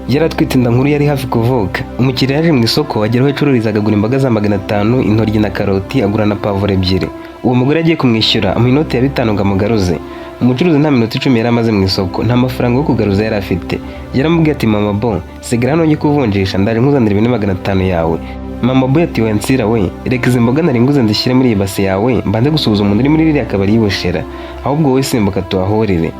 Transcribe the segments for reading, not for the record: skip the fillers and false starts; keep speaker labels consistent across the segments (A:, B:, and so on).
A: Yari atwite inda nkuru, yari hafi kuvuka. Umukiriya yaje mu isoko, agera aho yacururizaga, agura imboga za 500, intoryi na karoti, agura na pavuro ebyiri. Uwo mugore agiye kumwishyura, amuha inoti ya 5 ngo amugaruze. Umucuruzi nta minota 10 yari amaze mu isoko, nta mafaranga yo kugaruza yari afite. Yaramubwiye ati: "Mama bo, sigara hano njye kuvunjisha, ndaje nkuzanira 4,500 yawe." Mama boy ati: "Wensira we, reka izi mboga nari nguze nzishyire muri iyi base yawe, mbanze gusuhuza umuntu uri muri ririya kabari y'ubushera. Ahubwo wowe simbuka tuhahurire."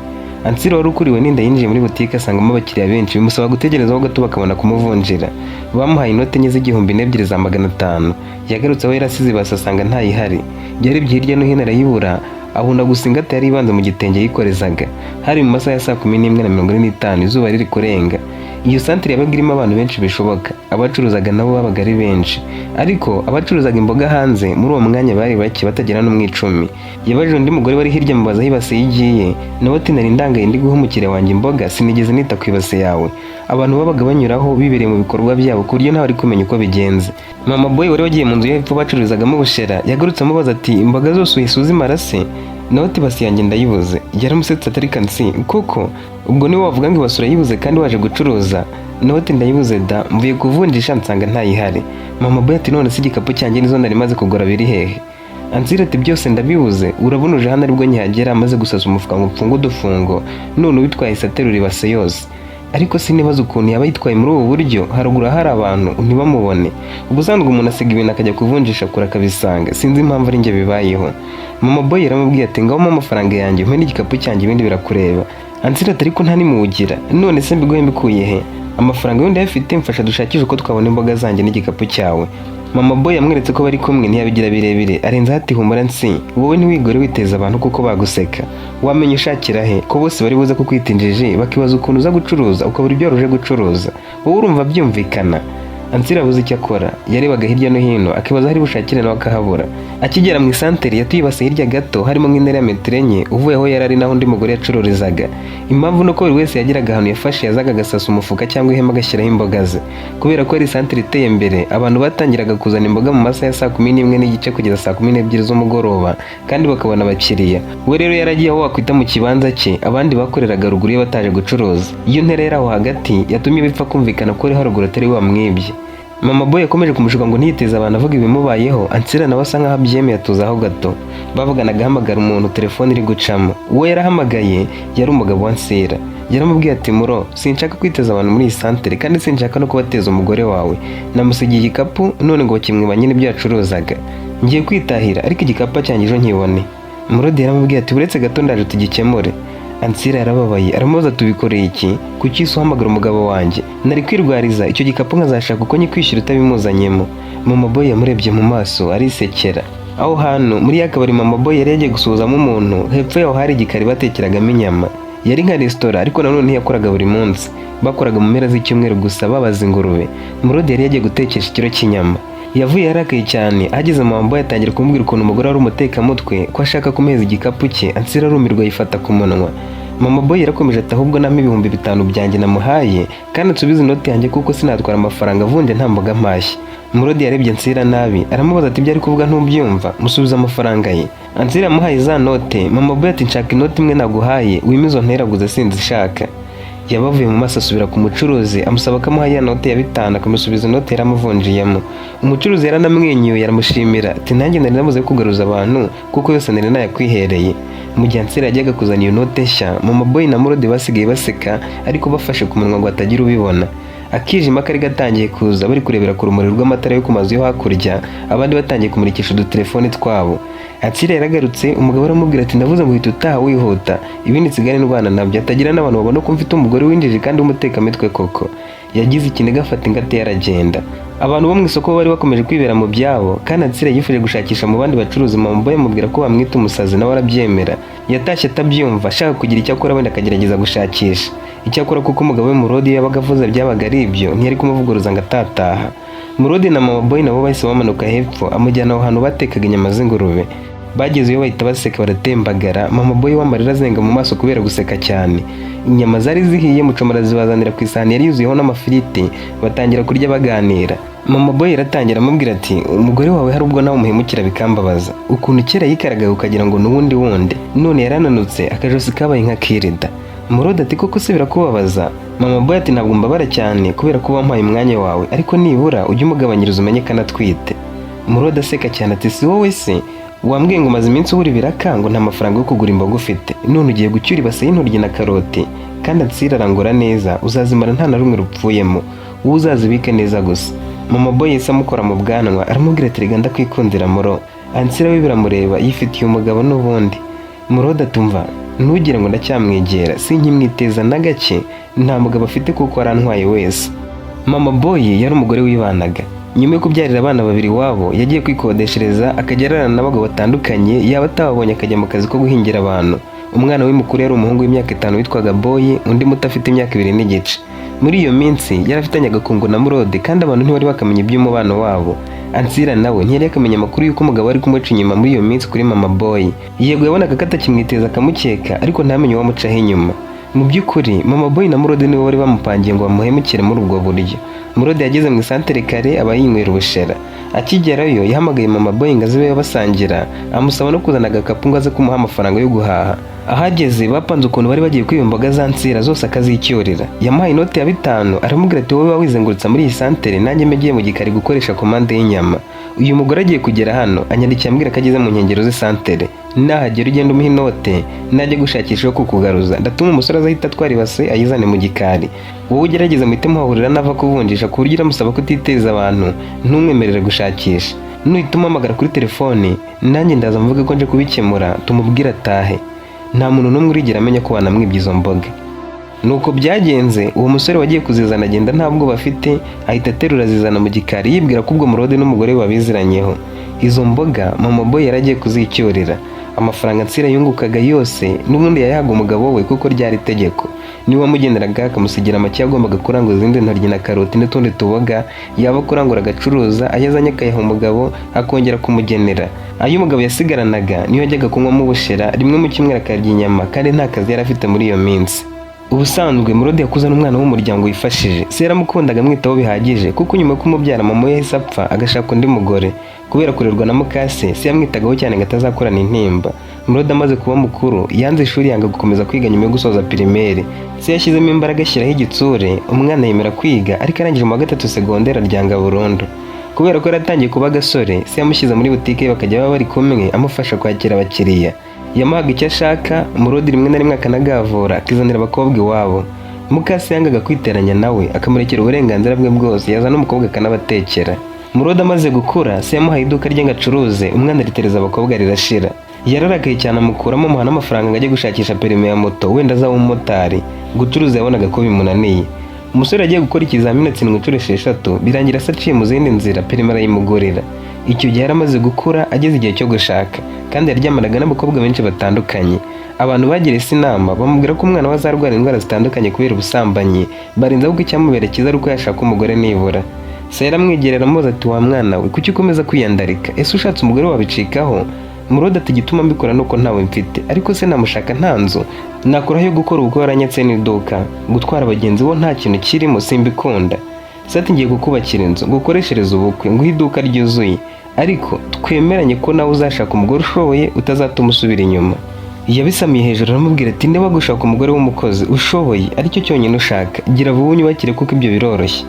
A: Ansira wari ukuriwe n'inda yinjiye muri butike, asangamo abakiriya benshi, bimusaba gutegerezaho gato bakabona kumuvunjira. Bamuhaye inoti enye z'igihumbi n'ebyiri za 500. Yagarutse aho yari asize ibase, asanga ntayihari. Yarebye hirya no hino arayibura, abona gusa ingata yari ibanze mu gitenge yikorezaga. Hari mu masaha ya saa 11:45, izuba riri kurenga. Iyo santire yabaga irimo abantu benshi bishoboka, abacuruzaga nabo babaga ari benshi, ariko abacuruzaga imboga hanze muri uwo mwanya bari bake, batagera no mu 10. Yabajije undi mugore wari hirya, amubaza aho ibase ye igiye. Nawe ati: "Nari ndangaye ndi guha umukiriya wanjye imboga, sinigeze nita ku ibase yawe." Abantu babaga banyuraho bibereye mu bikorwa byabo, ku buryo ntawe ari kumenya uko bigenze. Mama boy wari wagiye mu nzu yo hepfo bacururizagamo ubushera yagarutse amubaza ati: "Imboga zose uhise uzimara se?" Nawe ati: "Ibase yanjye ndayibuze." Yaramusetse atari kansi koko, ubwo niwe wavuga ngo ibase urayibuze kandi waje gucuruza? Nawe ati: "Ndayibuze da, mvuye kuvunjisha nsanga ntayihari." Mama boy ati: "None se igikapu cyanjye nizo nari maze kugura biri hehe?" Ansira ati: "Byose ndabibuze, urabona uje hano aribwo nkihagera, amaze gusasa umufuka ngo mfunge udufungo, none uwitwaye ahise aterura ibase yose. Ariko sinibaza ukuntu yaba yitwaye muri ubu buryo, haruguru hari abantu ntibamubone. Ubusanzwe umuntu asiga ibintu akajya kuvunjisha kure akabisanga, sinzi impamvu ari njye bibayeho." Mama boy yaramubwiye ati: "Ngaho mpa amafaranga yanjye, umpe n'igikapu cyanjye, ibindi birakureba." Ansira ati: "Ariko nta nimuwugira, none se mbiguhe mbikuye he? Amafaranga yo ndayafite, mfasha dushakishe uko twabona imboga zanjye n'igikapu cyawe." Mama boy yamweretse ko bari kumwe, ntiyabigira birebire, arenzaho ati: "Humura nsi, wowe ntiwigore witeza abantu kuko baguseka. Wamenya ushakira he ko bose bari buze kukwita injiji, bakibaza ukuntu uza gucuruza ukabura ibyo wari uje gucuruza? Wowe urumva byumvikana?" Ansira abuze icyo akora, yarebaga hirya no hino akibaza aho ari bushakire, nawe akahabura. Akigera mu isanteri, yatuye ibase hirya gato, harimo nk'intera ya metero 4 uvuye aho yari ari naho undi mugore yacururizaga. Impamvu nuko buri wese yagiraga ahantu yafashe, yazaga agasasa umufuka cyangwa ihema, agashyiraho imboga ze. Kubera ko ari isanteri iteye imbere, abantu batangiraga kuzana imboga mu masaha ya saa 11:30 kugeza saa 12 z'umugoroba, kandi bakabona abakiriya. We rero yaragiye aho wakwita mu kibanza cye, abandi bakoreraga ruguru ye bataje gucuruza. Iyo ntera yari aho hagati yatumye bipfa kumvikana ko uri haruguru atari we wamwibye. Mama boy yakomeje kumushuka ngo ntiyiteze abantu avuga ibimubayeho. Ansira nawe asa nkaho abyemeye, atuzaho gato. Bavuganaga ahamagara umuntu, telefone iri gucamo. Uwo yarahamagaye yari umugabo wa Nsira. Yaramubwiye ati: "Muro, sinshaka kwiteza abantu muri iyi santere, kandi sinshaka no kubateza umugore wawe. Namusigiye igikapu none ngo bakimwiba nyine ibyo yacuruzaga. Ngiye kwitahira, ariko igikapu cyanjye ejo nkibone." Murodi yaramubwiye ati: "Uretse gato, ndaje tugikemure." Ansira yarababaye, aramubaza: "Tubikoreye iki? Kuki isi uhamagara umugabo wanjye? Nari kwirwariza icyo gikapu nkazashaka uko nyikwishyura utabimuzanyemo." Mama boy yamurebye mu maso, arisekera. Aho hantu muri ya kabari mama boy yari yagiye gusuhuzamo umuntu, hepfo yaho hari igikari batekeragamo inyama. Yari nka resitora, ariko nanone ntiyakoraga buri munsi, bakoraga mu mpera z'icyumweru gusa, babaza ingurube. Murodi yari yagiye gutekesha ikiro cy'inyama. Yavuye yarakaye cyane. Ageze, mama boy atangira kumubwira ukuntu umugore wari umutekamutwe, ko ashaka kumuheza igikapu cye. Ansira arumirwa, yifata ku munwa. Mama boy yarakomeje ati: "Ahubwo nampa 5000 byanjye namuhaye, kandi nsubize inoti yanjye, kuko sinatwara amafaranga avunje nta mboga mpashye." Murodi yarebye Ansira nabi, aramubaza ati: "Ibyo ari kuvuga ntubyumva? Musubize amafaranga ye." Ansira yamuhaye za note. Mama boy ati: "Nshaka inoti imwe naguhaye, wime izo nteraguze, sinzishaka." Yabavuye mu maso, asubira ku mucuruzi, amusaba ko amuha ya note ya 5, akamusubiza inote yaramuvunjiyemo. Umucuruzi yaranamwenyuye, aramushimira ati: "Nanjye nari nabuze kugaruza abantu, kuko yose nari nayakwihereye." Mu gihe Ansira yajyaga kuzana iyo note nshya, mama boy na Murodi basigaye baseka, ariko bafashe ku munwa ngo hatagira ubibona. Akijima kari gatangiye kuza, bari kurebera ku rumuri rw'amatara yo ku mazu yo hakurya, abandi batangiye kumurikisha udutelefoni twabo. Ansira yaragarutse, umugabo aramubwira ati: "Ndavuze ngo uhita utaha wihuta, ibindi nsigare ndwana nabyo, hatagira n'abantu babona ko mfite umugore w'injiji kandi w'umutekamutwe koko." Yagize ikiniga, afata ingata, yaragenda. Abantu bo mu isoko bari bakomeje kwibera mu byabo, kandi Ansira yifuje gushakisha mu bandi bacuruzi. Mama boy amubwira ko bamwita umusazi, nawe arabyemera. Yatashye atabyumva, ashaka kugira icyo akora, wenda akagerageza gushakisha icyo akora, kuko umugabo we Murodi yabaga avuze byabaga ari ibyo, ntiyari kumuvuguruza ngo atataha. Murodi na mama boy nabo bahise bamanuka hepfo, amujyana aho hantu batekaga inyama z'ingurube. Bagezeyo bahita baseka baratembagara, mama boy w'amarira azenga mu maso kubera guseka cyane. Inyama zari zihiye, mucoma arazibazanira ku isahani yari yuzuyeho n'amafiriti, batangira kurya baganira. Mama boy yaratangira amubwira ati: "Umugore wawe hari ubwo nawe umuhemukira bikambabaza. Ukuntu kera yikaragaga ukagira ngo n'uwundi wundi, none yarananutse, akajosi kabaye nka kirida." Murodi ati: "Koko se birakubabaza?" Mama Boy ati: "Ntabwo mbabara cyane kubera ko wampaye umwanya wawe, ariko nibura ujye umugabanyiriza umenye ko anatwite." Murode aseka cyane ati: "Si wowe se wambwiye ngo umaze iminsi ubura ibiraka, ngo nta mafaranga yo kugura imboga ufite? None ugiye gucyura ibase y'intoryi na karoti, kandi Ansira arangura neza, uzazimara nta na rumwe rupfuyemo, wowe uzazibike neza gusa." Mama Boy yahise amukora mu bwanwa, aramubwira ati: "Rega ndakwikundira muro, Ansira we biramureba, yifitiye umugabo n'ubundi." Murode atumva: "Ntugire ngo ndacyamwegera, sinkimwiteza na gake, nta mugabo afite kuko arantwaye wese." Mama Boy yari umugore wibanaga. Nyuma yo kubyarira abana babiri iwabo, yagiye kwikodeshereza, akajya ararana n'abagabo batandukanye, yaba atababonye akajya mu kazi ko guhingira abantu. Umwana we mukuru yari umuhungu w'imyaka 5 witwaga Boy, undi muto afite imyaka 2 n'igice. Muri iyo minsi yari afitanye agakungu na Murode, kandi abantu ntibari bakamenya iby'umubano wabo. Ansira nawe ntiyari yakamenya amakuru y'uko umugabo ari kumuca inyuma muri iyo minsi kuri Mama Boy. Yego, yabonaga ko atakimwiteza akamukeka, ariko ntamenye uwamucaho inyuma. Mu by'ukuri Mama Boy na Murode nibo bari bamupangiye ngo bamuhemukire muri ubwo buryo. Murode yageze mu isantere kare, aba yinywera ubushera. Akigerayo yahamagaye Mama Boy ngo aze basangira, amusaba no kuzana agakapu ngo aze kumuha amafaranga yo guhaha. Ahageze bapanze ukuntu bari bagiye kwiba imboga za Nsira zose akazicyurira. Yamuhaye inoti ya 5, aramubwira ati: "Wowe wizengurutsa muri iyi santere, nanjye mbe mu gikari gukoresha komande y'inyama. Uyu mugore agiye kugera hano, anyandikiye ambwira ko ageze mu nkengero z'isantere. Nahagera ugenda umuha inote, najya gushakisha yo kukugaruza ndatuma umusore azahita atwara ibase ayizane mu gikari. Wowe ugerageze muhite muhahurira nava kuvunjisha, ku buryo uramusaba kutiteza abantu, ntumwemerere gushakisha. Nuhita umuhamagara kuri telefone, nanjye ndaza mvuge ko nje kubikemura, tumubwire atahe. Nta muntu n'umwe urigera amenya ko wanamwibye izo mboga." Nuko byagenze. Uwo musore wagiye kuzizana agenda nta bwoba afite, ahita aterura azizana mu gikari, yibwira ko ubwo Murode n'umugore we babiziranyeho. Izo mboga Mama Boy yari agiye kuzicyurira. Amafaranga Nsira yungukaga yose n'ubundi yayahaga umugabo we, kuko ryari itegeko. Niwe wamugeneraga, akamusigira make yagombaga kurangura izindi ntoryi na karoti n'utundi tuboga. Yaba kurangura agacuruza, ayo azanye akayaha umugabo, akongera kumugenera. Ayo umugabo yasigaranaga niyo yajyaga kunywamo ubushera, rimwe mu cyumweru akarya inyama, kandi nta kazi yari afite muri iyo minsi. Ubusanzwe Murode yakuze ari umwana w'umuryango wifashije. Se yaramukundaga, amwitaho bihagije, kuko nyuma yo kumubyara mama we yahise apfa, agashaka undi mugore. Kubera kurerwa na mukase, se yamwitagaho cyane ngo atazakurana intimba. Murode amaze kuba mukuru yanze ishuri, yanga gukomeza kwiga nyuma yo gusoza primaire. Se yashyizemo imbaraga, ashyiraho igitsure, umwana yemera kwiga, ariko arangije mu wa gatatu segonderi aryanga burundu. Kubera ko yaratangiye kuba agasore, se yamushyize muri butike ye, bakajya baba bari kumwe, amufasha kwakira abakiriya. Yamuhaga icyo ashaka, Murodi rimwe na rimwe akanagavura, akizanira abakobwa iwabo. Mukase yangaga kwiteranya nawe, akamurekera uburenganzira bwe bwose, yazana umukobwa akanabatekera. Murodi amaze gukura, se yamuhaye iduka rye ngo acuruze, umwana aritereza abakobwa rirashira. Yararakaye cyane, amukuramo, amuha n'amafaranga ngo ajye gushakisha permis ya moto, wenda azaba umumotari. Gucuruza yabonaga ko bimunaniye. Umusore yagiye gukora ikizamini atsindwa inshuro 6, birangira se aciye mu zindi nzira permis arayimugurira. Icyo gihe yari amaze gukura, ageze igihe cyo gushaka, kandi yaryamanaga n'abakobwa benshi batandukanye. Abantu bagiriye se inama, bamubwira ko umwana we azarwara indwara zitandukanye kubera ubusambanyi, barenzaho ko icyamubera cyiza ari uko yashaka umugore nibura. Se yaramwegerera, amubaza ati: "Wa mwana we, kuki ukomeza kwiyandarika? Ese ushatse umugore wabicikaho?" Murode ati: "Igituma mbikora nuko ntawe mfite, ariko se namushaka nta nzu nakuraho yo gukora ubukwe? Waranyatse n'iduka, gutwara abagenzi bo nta kintu kirimo, simbikunda." Se ati: "Ngiye kukubakira inzu, ngukoreshereze ubukwe, nguhe iduka ryuzuye, ariko twemeranye ko nawe uzashaka umugore ushoboye, utazatuma usubira inyuma." Yabisamiye hejuru, aramubwira ati: "Niba gushaka umugore w'umukozi ushoboye aricyo cyonyine ushaka, gira vuba unyubakire, kuko ibyo biroroshye."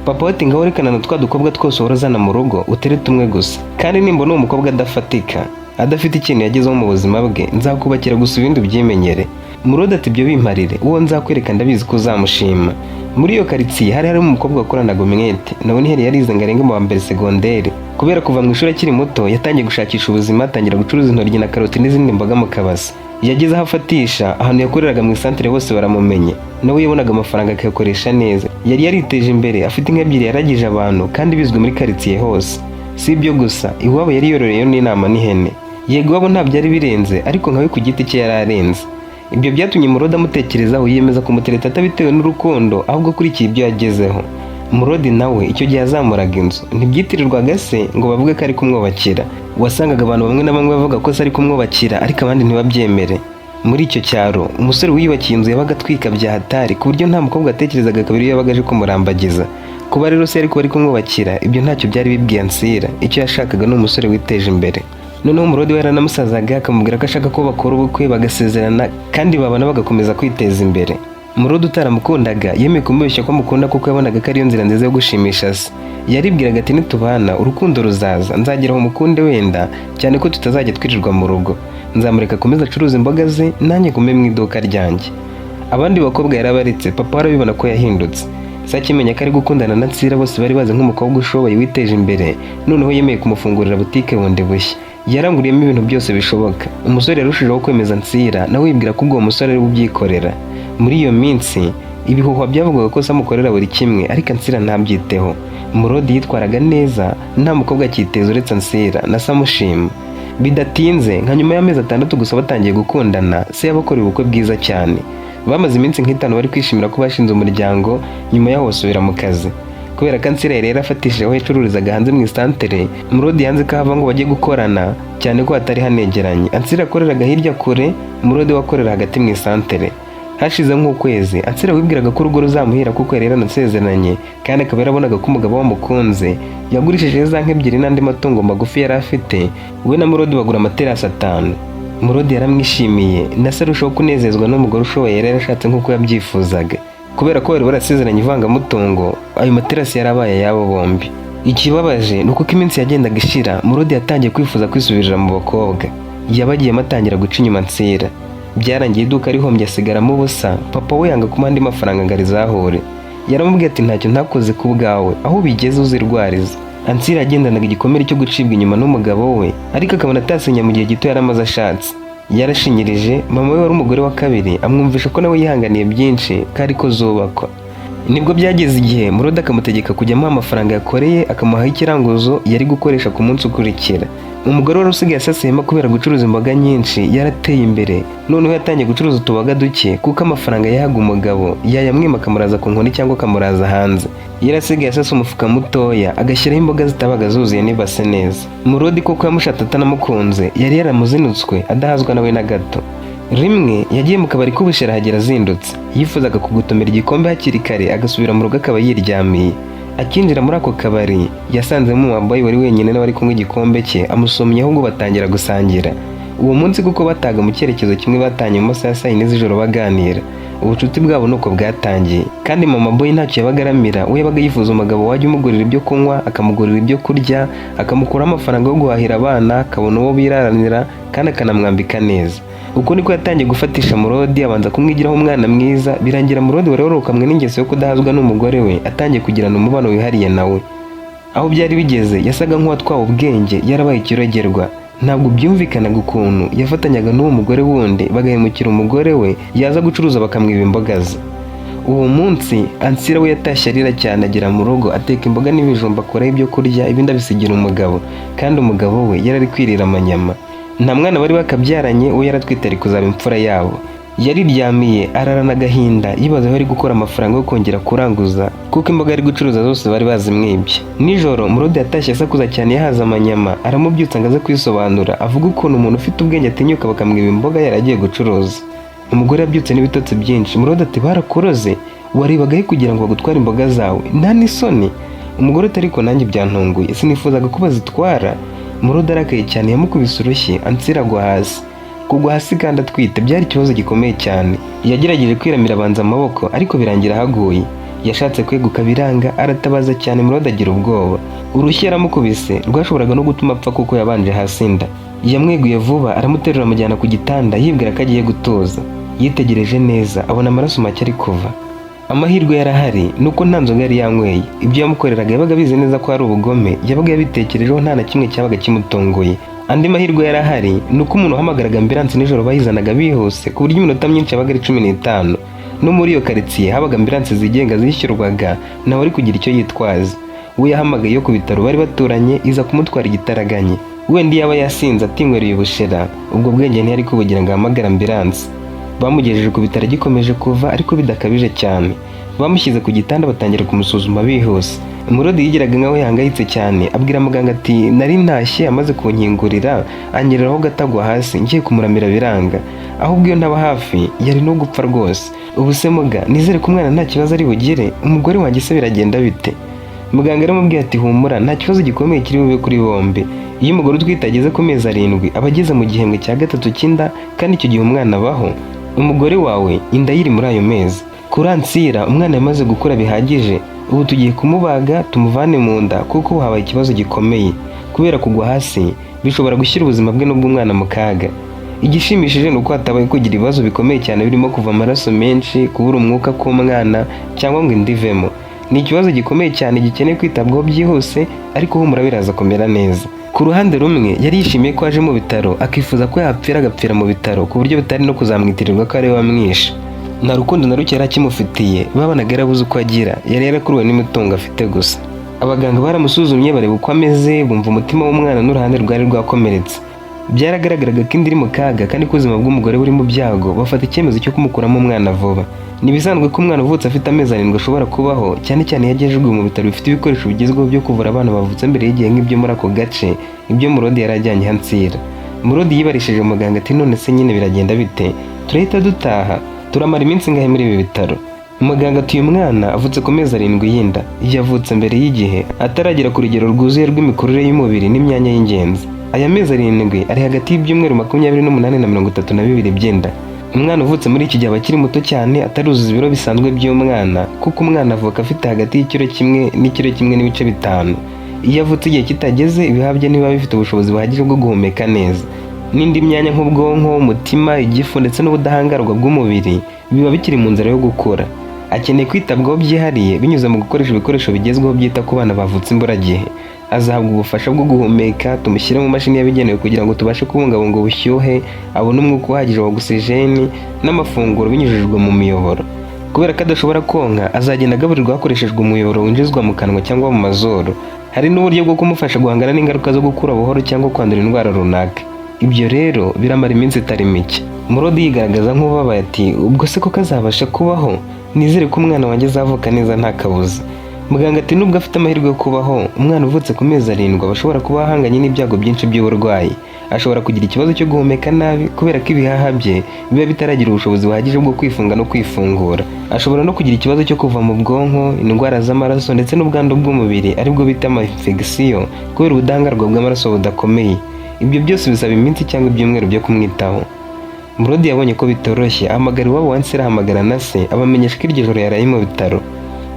A: Papa we ati: "Ngaho rekana na twa dukobwa twose uhora uzana mu rugo, utere tumwe gusa, kandi nimbona uwo mukobwa adafatika, adafite ikintu yagezeho mu buzima bwe, nzakubakira gusa, ibindi ubyimenyere." Murode ati: "Ibyo bimparire, uwo nzakwereka ndabizi ko uzamushima." Muri iyo karitsiye hari harimo umukobwa wakoranaga umwete, nawe ntiyari yarize ngo arenge mu wa mbere segonderi. Kubera kuva mu ishuri akiri muto, yatangiye gushakisha ubuzima, atangira gucuruza intoryi na karoti n'izindi mboga mu kabasi. Yageze aho afatisha ahantu yakoreraga mu isantere, bose baramumenye. Nawe yabonaga amafaranga akayakoresha neza. Yari yariteje imbere, afite inka ebyiri yaragije abantu, kandi bizwi muri karitsiye hose. Si ibyo gusa, iwabo yari yororeyeyo n'intama n'ihene. Yego, iwabo nta byari birenze, ariko nkawe ku giti cye yari arenze. Ibyo byatumye Murodi amutekerezaho, yiyemeza kumutereta atabitewe n'urukundo, ahubwo akurikiye ibyo yagezeho. Murodi nawe icyo gihe yazamuraga inzu, ntibyitirirwaga se ngo bavuge ko ari kumwubakira. Wasangaga abantu bamwe na bamwe bavuga ko se ari kumwubakira, ariko abandi ntibabyemere. Muri icyo cyaro umusore wiyubakiye inzu yabaga atwika bya hatari, ku buryo nta mukobwa watekerezaga kabiri iyo yabaga aje kumurambagiza. Kuba rero se ariko bari kumwubakira, ibyo ntacyo byari bibwiye Ansira. Icyo yashakaga ni umusore witeje imbere. Noneho Murodi we yaranamusazaga, akamubwira ko ashaka ko bakora ubukwe, bagasezerana, kandi babana bagakomeza kwiteza imbere. Murodi utaramukundaga yemeye kumubeshya ko amukunda kuko yabonaga ko ariyo nzira nziza yo gushimisha se. Yaribwiraga ati nitubana urukundo ruzaza, nzagera aho mukunde wenda, cyane ko tutazajya twirirwa mu rugo. Nzamureka akomeze acuruza imboga ze, nanjye ngume mu iduka ryanjye. Abandi bakobwa yarabaretse, papa we arabibona ko yahindutse. Se akimenya ko ari gukundana na Nsira bose bari bazi nk'umukobwa ushoboye witeje imbere, noneho yemeye kumufungurira butike bundi bushya. Yaranguriyemo ibintu byose bishoboka. Umusore yarushijeho kwemeza Nsira, nawe yibwira ko ubwo uwo musore ari bubyikorera. Muri iyo minsi ibihuhwa byavugaga ko se amukorera buri kimwe, ariko Ansira ntabyiteho. Murodi yitwaraga neza, nta mukobwa akiteza uretse Ansira, na se amushima. Bidatinze, nka nyuma y'amezi 6 gusa batangiye gukundana, se yabakoreye ubukwe bwiza cyane. Bamaze iminsi nk'itanu bari kwishimira ko bashinze umuryango, nyuma yaho basubira mu kazi. Kubera ko Ansira yari yarafatishije aho yacururizaga hanze mu isantere, Murodi yanze ko ahava ngo bajye gukorana, cyane ko hatari hanegeranye. Ansira akoreraga hirya kure, Murodi we akorera hagati mu isantere. Hashize nk'ukwezi, Ansira wibwiraga ko urugo ruzamuhira kuko yari yaranasezeranye kandi akaba yarabonaga ko umugabo we amukunze, yagurishije za nka ebyiri n'andi matungo magufi yari afite, we na Murodi bagura amaterasi 5. Murodi yaramwishimiye, na se arushaho kunezezwa n'umugore ushoboye yari yarashatse nk'uko yabyifuzaga. Kubera ko bari barasezeranye ivangamutungo, ayo materasi yarabaye ayabo bombi. Ikibabaje ni uko iminsi yagendaga ishira, Murodi yatangiye kwifuza kwisubirira mu bakobwa. Yabagiyemo atangira guca inyuma Nsira. Byarangiye iduka rihombye asigaramo ubusa, papa we yanga kumuha andi mafaranga ngo arizahure. Yaramubwiye ati ntacyo ntakoze ku bwawe, aho ubigeze uzirwariza. Ansira yagendanaga igikomere cyo gucibwa inyuma n'umugabo we, ariko akabona atasenya mu gihe gito yari amaze ashatse. Yarashinyirije, mama we wari umugore wa kabiri amwumvisha ko nawe yihanganiye byinshi ko ariko zubakwa. Nibwo byageze igihe Murodi akamutegeka kujya amuha amafaranga yakoreye, akamuhaho ikiranguzo yari gukoresha ku munsi ukurikira. Umugore wari usigaye asasiyemo kubera gucuruza imboga nyinshi yarateye imbere, noneho yatangiye gucuruza utuboga duke kuko amafaranga yahaga umugabo yayamwima akamuraza ku nkoni cyangwa akamuraza hanze. Yari asigaye asasa umufuka mutoya agashyiraho imboga zitabaga zuzuye n'ibase neza. Murodi koko yamushatse atanamukunze, yari yaramuzinutswe adahazwa nawe na gato. Rimwe yagiye mu kabari k'ubushera ahagera azindutse. Yifuzaga kugutomera igikombe hakiri kare agasubira mu rugo akaba yiryamiye. Akinjira muri ako kabari yasanzemo umwambayi wari wenyine nawe ari kunywa igikombe cye, amusomyeho ngo batangira gusangira. Uwo munsi kuko bataga mu cyerekezo kimwe batanye mu masaha ya saa 4 z'ijoro baganira. Ubucuti bwabo nuko bwatangiye. Kandi mama boy ntacyo yabaga aramira, we yabaga yifuza umugabo wajya umugurira ibyo kunywa, akamugurira ibyo kurya, akamukuraho amafaranga yo guhahira abana, akabona uwo biraranira kandi akanamwambika neza. Uko niko yatangiye gufatisha Murodi, abanza kumwigiraho umwana mwiza, birangira Murodi wari warukamwe n'ingeso yo kudahazwa n'umugore we atangiye kugirana umubano wihariye nawe. Aho byari bigeze yasaga nk'uwatwawe ubwenge, yarabaye ikirogerwa. Ntabwo byumvikanaga ukuntu yafatanyaga n'uwo mugore wundi bagahemukira umugore we, yaza gucuruza bakamwiba imboga ze. Uwo munsi Ansira we yatashye arira cyane, agera mu rugo ateka imboga n'ibijumba akuraho ibyo kurya, ibindi abisigira umugabo, kandi umugabo we yari ari kwirira amanyama. Nta mwana bari bakabyaranye, we yaratwite ari kuzaba imfura yabo. Yariryamiye ararana agahinda yibaza aho ari gukora amafaranga yo kongera kuranguza kuko imboga ari gucuruza zose bari bazimwibye. Nijoro Murodi yatashye asakuza cyane yahaze amanyama, aramubyutsa ngo aze kwisobanura, avuga ukuntu umuntu ufite ubwenge atinyuka bakamwiba imboga yari agiye gucuruza. Umugore yabyutse n'ibitotsi byinshi. Murodi ati barakuroze, warebagahe kugira ngo bagutware imboga zawe, nta n'isoni. Umugore ati ariko nanjye byantunguye, sinifuzaga ko bazitwara. Murodi arakaye cyane yamukubise urushyi, Ansira agwa hasi. Kugwa hasi kandi atwite byari ikibazo gikomeye cyane. Yagerageje kwiramira abanza amaboko ariko birangira ahaguye. Yashatse kweguka biranga, aratabaza cyane, Murodi agira ubwoba. Urushyi yaramukubise rwashoboraga no gutuma apfa kuko yabanje hasi inda. Yamweguye vuba aramuterura amujyana ku gitanda yibwira ko agiye gutuza. Yitegereje neza abona amaraso make ari kuva. Amahirwe yarahari nuko nta nzoga yari yanyweye. Ibyo yamukoreraga yabaga abizi neza ko ari ubugome, yabaga yabitekerejeho, nta na kimwe cyabaga kimutunguye. Andi mahirwe yarahari ni uko umuntu wahamagaraga ambulance nijoro bayizanaga bihuse, ku buryo iminota myinshi yabaga ari 15. No muri iyo karitsiye habaga ambulance zigenga zishyurwaga, nawe ari kugira icyo yitwaza. We yahamagaye iyo ku bitaro bari baturanye iza kumutwara igitaraganye. Wenda iyo aba yasinze atinywereye ubushera, ubwo bwenge ntiyari kubugira ngo ahamagare ambulance. Bamugejeje ku bitaro agikomeje kuva ariko bidakabije cyane. Bamushyize ku gitanda batangira kumusuzuma bihuse. Murodi yigiraga nkaho yahangayitse cyane, abwira muganga ati nari ntashye amaze kunkingurira anyereraho gato agwa hasi, ngiye kumuramira biranga, ahubwo iyo ntaba hafi yari no gupfa rwose. Ubu se muga, nizere ko umwana nta kibazo ari bugire, umugore wanjye se biragenda bite? Muganga yaramubwiye ati humura, nta kibazo gikomeye kiri bube kuri bombi. Iyo umugore utwite ageze ku mezi 7 aba ageze mu gihembwe cya gatatu cy'inda, kandi icyo gihe umwana abaho. Umugore wawe inda yiri muri ayo mezi. Kuri Ansira, umwana yamaze gukura bihagije. Ubu tugiye kumubaga tumuvane mu nda, kuko ubu habaye ikibazo gikomeye. Kubera kugwa hasi bishobora gushyira ubuzima bwe n'ubw'umwana mu kaga. Igishimishije ni uko hatabaye kugira ibibazo bikomeye cyane birimo kuva amaraso menshi, kubura umwuka k'umwana cyangwa ngo inda ivemo. Ni ikibazo gikomeye cyane gikeneye kwitabwaho byihuse, ariko humura, biraza kumera neza. Ku ruhande rumwe yari yishimiye ko aje mu bitaro, akifuza ko yapfira agapfira mu bitaro, ku buryo bitari no kuzamwitirirwa ko ari we wamwishe. Nta rukundo na ruke yari akimufitiye, babonaga yarabuze uko agira, yari yarakuruwe n'imitungo afite gusa. Abaganga baramusuzumye, bareba uko ameze, bumva umutima w'umwana n'uruhande rwari rwakomeretse. Byaragaragaraga ko inda iri mu kaga kandi ko ubuzima bw'umugore buri mu byago. Bafata icyemezo cyo kumukuramo umwana vuba. Ni ibisanzwe ko umwana uvutse afite amezi 7 ashobora kubaho, cyane cyane iyo agejejwe mu bitaro bifite ibikoresho bigezweho byo kuvura abana bavutse mbere y'igihe, nk'ibyo muri ako gace, ibyo Murodi yari ajyanye Ansira. Murodi yibarishije umuganga ati: "None se nyine biragenda bite? Turahita dutaha? Turamara iminsi ingahe muri ibi bitaro?" Umuganga ati: "Uyu mwana avutse ku mezi 7 y'inda. Yavutse mbere y'igihe, ataragera ku rugero rwuzuye rw'imikurire y'umubiri n'imyanya y'ingenzi. Aya mezi 7 ari hagati y'ibyumweru 28 na 32 by'inda. Umwana uvutse muri iki gihe aba akiri muto cyane, ataruzuza ibiro bisanzwe by'umwana, kuko umwana avuka afite hagati y'ikiro 1 n'ikiro 1.5. Iyo avutse igihe kitageze, ibihaha bye ntibiba bifite ubushobozi buhagije bwo guhumeka neza, n'indi myanya nk'ubwonko, umutima, igifu ndetse n'ubudahangarwa bw'umubiri biba bikiri mu nzira yo gukura. Akeneye kwitabwaho byihariye binyuze mu gukoresha ibikoresho bigezweho byita ku bana bavutse imburagihe. Azahabwa ubufasha bwo guhumeka, tumushyire mu mashini yabigenewe kugira ngo tubashe kubungabunga ubushyuhe, abone umwuka uhagije wa ogisijeni n'amafunguro binyujijwe mu miyoboro. Kubera ko adashobora konka, azagenda agaburirwa hakoreshejwe umuyoboro winjizwa mu kanwa cyangwa mu mazuru. Hari n'uburyo bwo kumufasha guhangana n'ingaruka zo gukura buhoro cyangwa kwandura indwara runaka. Ibyo rero biramara iminsi itari mike." Murodi yigaragaza nk'ubabaye ati: "Ubwo se koko azabasha kubaho? Nizere ko umwana wanjye azavuka neza nta kabuza." Muganga ati: "Nubwo afite amahirwe yo kubaho, umwana uvutse ku mezi 7 aba ashobora kuba ahanganye n'ibyago byinshi by'uburwayi. Ashobora kugira ikibazo cyo guhumeka nabi kubera ko ibihaha bye biba bitaragira ubushobozi buhagije bwo kwifunga no kwifungura. Ashobora no kugira ikibazo cyo kuva mu bwonko, indwara z'amaraso ndetse n'ubwandu bw'umubiri, aribwo bita ama infection, kubera ubudahangarwa bw'amaraso budakomeye. Ibyo byose bisaba iminsi cyangwa ibyumweru byo kumwitaho." Murodi yabonye ko bitoroshye, ahamagara iwabo wa Nsera, ahamagara na se, abamenyesha ko iryo joro yaraye mu bitaro.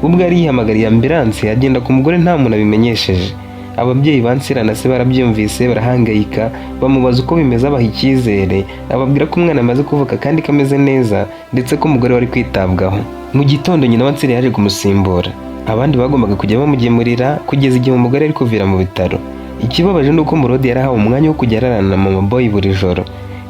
A: Ubwo yari yihamagariye ambulance, agenda ku mugore nta muntu abimenyesheje. Ababyeyi ba Nsira na se barabyumvise, barahangayika, bamubaza uko bimeze, abaha icyizere, ababwira ko umwana amaze kuvuka kandi ko ameze neza, ndetse ko umugore wari kwitabwaho. Mu gitondo nyina wa Nsira yaje kumusimbura. Abandi bagombaga kujya bamugemurira kugeza igihe umugore ari kuvira mu bitaro. Ikibabaje ni uko Murodi yarahawe umwanya wo kujya ararana na mama boy buri joro.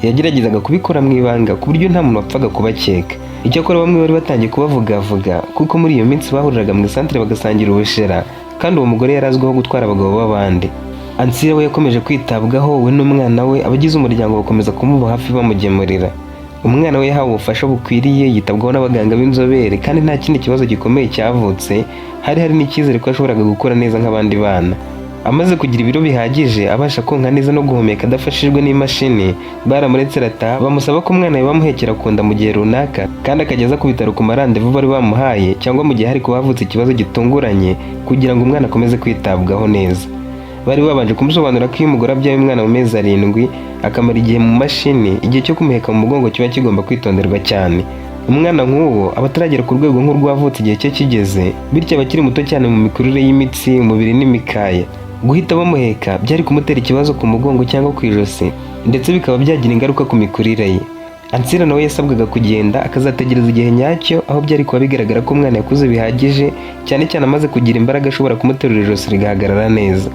A: Yageragezaga kubikora mu ibanga, ku buryo nta muntu wapfaga kubakeka. Icyakora bamwe bari batangiye kubavugavuga, kuko muri iyo minsi bahuriraga mu isantere bagasangira ubushera, kandi uwo mugore yari azwiho gutwara abagabo b'abandi. Ansira we yakomeje kwitabwaho, we n'umwana we. Abagize umuryango bakomeza kumuba hafi, bamugemurira. Umwana we yahawe ubufasha bukwiriye, yitabwaho n'abaganga b'inzobere, kandi nta kindi kibazo gikomeye cyavutse. Hari hari n'icyizere ko yashoboraga gukura neza nk'abandi bana. Amaze kugira ibiro bihagije, abasha konka neza no guhumeka adafashijwe n'imashini, baramuretse arataha, bamusaba ko umwana we bamuhekera ku nda mu gihe runaka, kandi akajya aza ku bitaro ku ma rendez-vous bari bamuhaye, cyangwa mu gihe hari kuba havutse ikibazo gitunguranye, kugira ngo umwana akomeze kwitabwaho neza. Bari babanje kumusobanurira ko iyo umugore abyaye umwana mu mezi 7, akamara igihe mu mashini, igihe cyo kumuheka mu mugongo kiba kigomba kwitonderwa cyane. Umwana nk'uwo aba ataragera ku rwego nk'urwavutse igihe cye kigeze, bityo aba akiri muto cyane mu mikurire y'imitsi, umubiri n'imikaya. Guhita bamuheka byari kumutera ikibazo ku mugongo cyangwa ku ijosi, ndetse bikaba byagira ingaruka ku mikurire ye. Ansira nawe yasabwaga kugenda, akazategereza igihe nyacyo, aho byari kuba bigaragara ko umwana yakuze bihagije, cyane cyane amaze kugira imbaraga, ashobora kumuterura ijosi rigahagarara neza.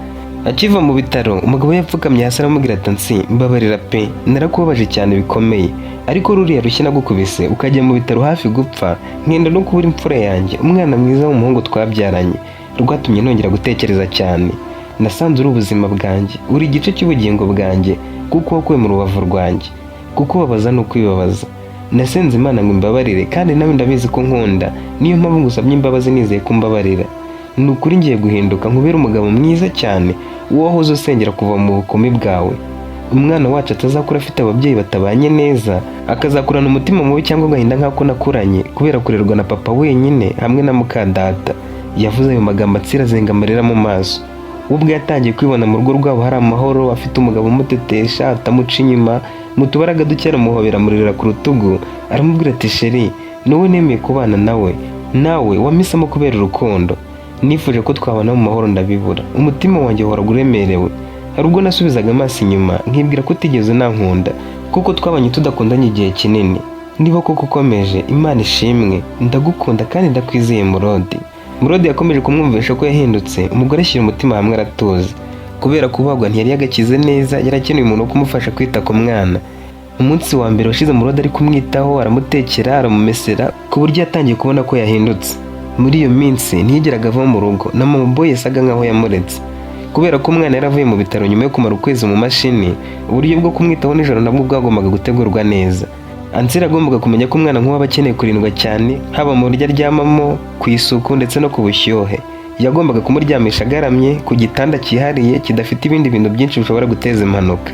A: Akiva mu bitaro, umugabo we yapfukamye hasi aramubwira ati: "Nsi, mbabarira pe, narakubabaje cyane bikomeye. Ariko ruriya rushyi nagukubise ukajya mu bitaro hafi gupfa, nkenda no kubura imfura yanjye, umwana mwiza w'umuhungu twabyaranye, rwatumye nongera gutekereza cyane. Nasanze uri ubuzima bwanjye, uri igice cy'ubugingo bwanjye, kuko wakuwe mu rubavu rwanjye. Kukubabaza ni ukwibabaza. Nasenze Imana ngo imbabarire, kandi nawe ndabizi ko nkunda, niyo mpamvu ngusabye imbabazi, nizeye ko umbabarira. Ni ukuri ngiye guhinduka nkubere umugabo mwiza cyane, uwo wahoze usengera kuva mu bukumi bwawe. Umwana wacu atazakura afite ababyeyi batabanye neza, akazakurana umutima mubi cyangwa agahinda nk'ako nakuranye kubera kurerwa na papa wenyine hamwe na mukadata." Yavuze ayo magambo Ansira azenga amarira mu maso. We ubwe yatangiye kwibona mu rugo rwabo hari amahoro, afite umugabo umutetesha, atamuca inyuma. Mu tubaraga duke aramuhobera, amuririra ku rutugu, aramubwira ati: "Chéri, Ni wowe nemeye kubana nawe, nawe wampisemo kubera urukundo. Nifuje ko twabana mu mahoro ndabibura. Umutima wanjye uhoraga uremerewe. Hari ubwo nasubizaga amaso inyuma nkibwira ko utigeze unankunda, kuko twabanye tudakundanye igihe kinini. Niba koko ukomeje, Imana ishimwe, ndagukunda kandi ndakwizeye Murodi. Murodi yakomeje kumwumvisha ko yahindutse, umugore ashyira umutima hamwe aratuza. Kubera kubagwa ntiyari yagakize neza, yari akeneye umuntu wo kumufasha kwita ku mwana. Umunsi wa mbere washize Murodi ari kumwitaho, aramutekera, aramumesera, ku buryo yatangiye kubona ko yahindutse. Muri iyo minsi ntiyigeraga ava mu rugo, na mama boy yasaga nkaho yamuretse. Kubera ko umwana yari avuye mu bitaro nyuma yo kumara ukwezi mu mashini, uburyo bwo kumwitaho nijoro nabwo bwagombaga gutegurwa neza. Ansira agombaga kumenya ko umwana nk'uwo aba akeneye kurindwa cyane, haba mu buryo aryamamo, ku isuku ndetse no ku bushyuhe. Yagombaga kumuryamisha agaramye ku gitanda cyihariye kidafite ibindi bintu byinshi bishobora guteza impanuka.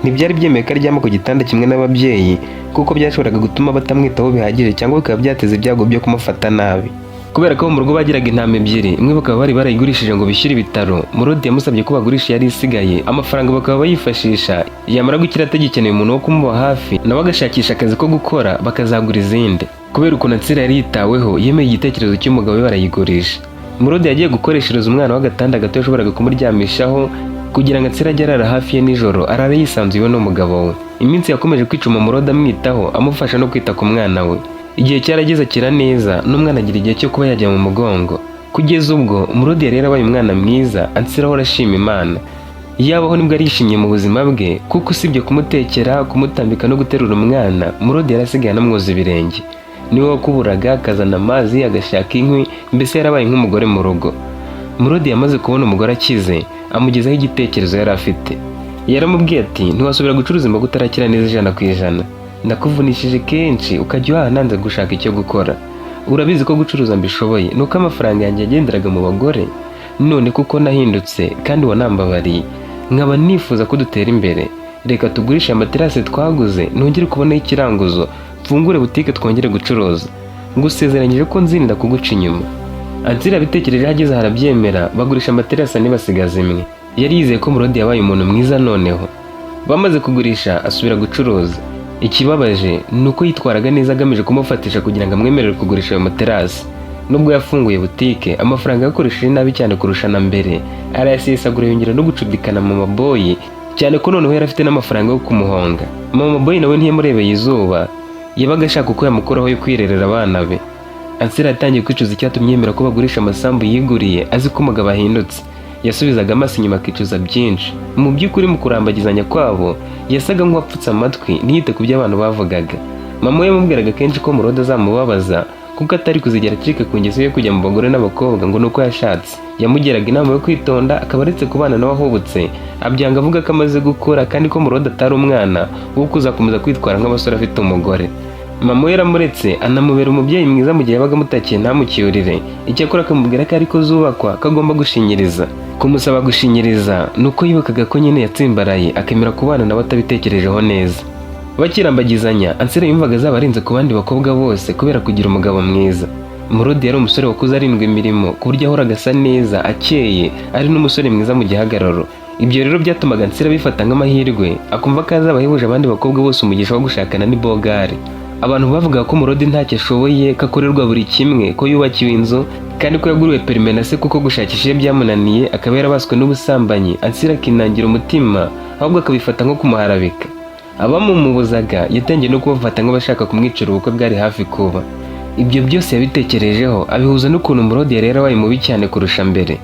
A: Ntibyari byemewe ko aryama ku gitanda kimwe n'ababyeyi, kuko byashoboraga gutuma batamwitaho bihagije cyangwa bikaba byateza ibyago byo kumufata nabi. Kubera ko mu rugo bagiraga intama ebyiri, imwe bakaba bari barayigurishije ngo bishyure ibitaro, Murodi yamusabye ko bagurisha yari isigaye, amafaranga bakaba bayifashisha, yamara gukira atagikeneye umuntu wo kumuba hafi, nawe agashakisha akazi ko gukora bakazagura izindi. Kubera ukuntu Ansira yari yitaweho, yemeye igitekerezo cy'umugabo we barayigurisha. Murodi yagiye gukoreshereza umwana w'agatanda gato yashoboraga kumuryamishaho kugira ngo Ansira ajye arara hafi ye nijoro, arara yisanzuye iwe n'umugabo we. Iminsi yakomeje kwicuma Murodi amwitaho, amufasha no kwita ku mwana we. Igihe cyarageze akira neza, n'umwana agira igihe cyo kuba yajya mu mugongo. Kugeza ubwo Murodi yari yarabaye umwana mwiza, Ansira ahora ashima Imana. Yabaho nibwo arishimye mu buzima bwe, kuko usibye kumutekera, kumutambika no guterura umwana, Murodi yari asigaye anamwoza ibirenge. Niwe wakuburaga, akazana amazi, agashaka inkwi, mbese yarabaye nk'umugore mu rugo. Murodi yamaze kubona umugore akize, amugezaho igitekerezo yari afite. Yaramubwiye ati: "Ntiwasubira gucuruza imboga utarakira neza 100%. Nakuvunishije kenshi ukajya uhaha nanze gushaka icyo gukora. Urabizi ko gucuruza mbishoboye, nuko amafaranga yanjye yagenderaga mu bagore. None kuko nahindutse kandi wanambabariye, nkaba nifuza ko dutera imbere, reka tugurishe amaterasi twaguze, nongere kubonaho ikiranguzo, mfungure butike twongere gucuruza. Ngusezeranyije ko nzinda kuguca inyuma." Ansira abitekereje ageze harabyemera, bagurisha amaterasi ane basigaza imwe. Yari yizeye ko Murodi yabaye umuntu mwiza noneho. Bamaze kugurisha asubira gucuruza. Ikibabaje ni uko yitwaraga neza agamije kumufatisha kugira ngo amwemerere kugurisha ayo materasi. Nubwo yafunguye butike, amafaranga yakoresheje nabi cyane kurusha na mbere, arayasesagura, yongera no gucudikana mama boy, cyane ko noneho yari afite n'amafaranga yo kumuhonga. Mama boy nawe ntiyamurebeye izuba, yabaga ashaka uko yamukuraho yo kwirerera abana be. Ansira yatangiye kwicuza icyatumye yemera ko bagurisha amasambu yiguriye, azi ko umugabo ahindutse. Yasubizaga amaso inyuma akicuza byinshi. Mu by'ukuri, mu kurambagizanya kwabo yasaga nk'uwapfutse amatwi ntiyite ku byo abantu bavugaga. Mama we yamubwiraga kenshi ko Murodi azamubabaza, kuko atari kuzigera acika ku ngeso yo kujya mu bagore n'abakobwa ngo ni uko yashatse. Yamugiraga inama yo kwitonda akaba aretse kubana nawe ahubutse, abyanga avuga ko amaze gukura kandi ko Murodi atari umwana wo kuzakomeza kwitwara nk'abasore afite umugore. Mama we yaramuretse, anamubera umubyeyi mwiza mu gihe yabaga amutakiye ntamucyurire, icyakora akamubwira ko ariko zubakwa, ko agomba gushinyiriza. Kumusaba gushinyiriza ni uko yibukaga ko nyine yatsimbaraye akemera kubana nawe atabitekerejeho neza. Bakirambagizanya, Ansira yumvaga azaba arenze ku bandi bakobwa bose kubera kugira umugabo mwiza. Murodi yari umusore wakuze arindwa imirimo, ku buryo yahoraga asa neza, akeye, ari n'umusore mwiza mu gihagararo. Ibyo rero byatumaga Ansira bifata nk'amahirwe, akumva ko azaba ahebuje abandi bakobwa bose umugisha wo gushakana n'ibogari. Abantu bavugaga ko Murodi ntacyo ashoboye, ko akorerwa buri kimwe, ko yubakiwe inzu kandi ko yaguriwe perime na se, kuko gushakisha iyo byamunaniye akaba yarabaswe n'ubusambanyi. Ansira akinangira umutima, ahubwo akabifata nko kumuharabika. Abamumubuzaga yatangiye no kubafata nk'abashaka kumwicira ubukwe bwari hafi kuba. Ibyo byose yabitekerejeho abihuza n'ukuntu Murodi yari yarabaye mubi cyane kurusha mbere.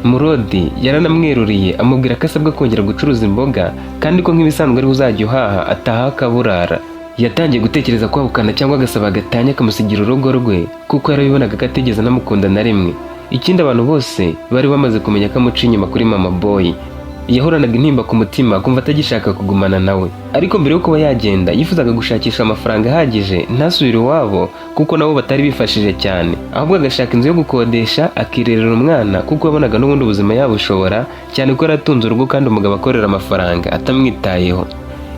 A: Murodi yaranamweruriye, amubwira ko asabwa kongera gucuruza imboga kandi ko nk'ibisanzwe ariwe uzajya uhaha, ataha akaburara. Yatangiye gutekereza kwahukana cyangwa agasaba agatanya akamusigira urugo rwe, kuko yarabibonaga ko atigeze anamukunda na rimwe. Ikindi, abantu bose bari bamaze kumenya ko amuca inyuma kuri mama boy. Yahoranaga intimba ku mutima, akumva atagishaka kugumana nawe. Ariko mbere yo kuba yagenda, yifuzaga gushakisha amafaranga ahagije, ntasubire iwabo kuko nabo batari bifashije cyane, ahubwo agashaka inzu yo gukodesha akirerera umwana, kuko yabonaga n'ubundi ubuzima yabushobora, cyane ko yaratunze urugo kandi umugabo akorera amafaranga atamwitayeho.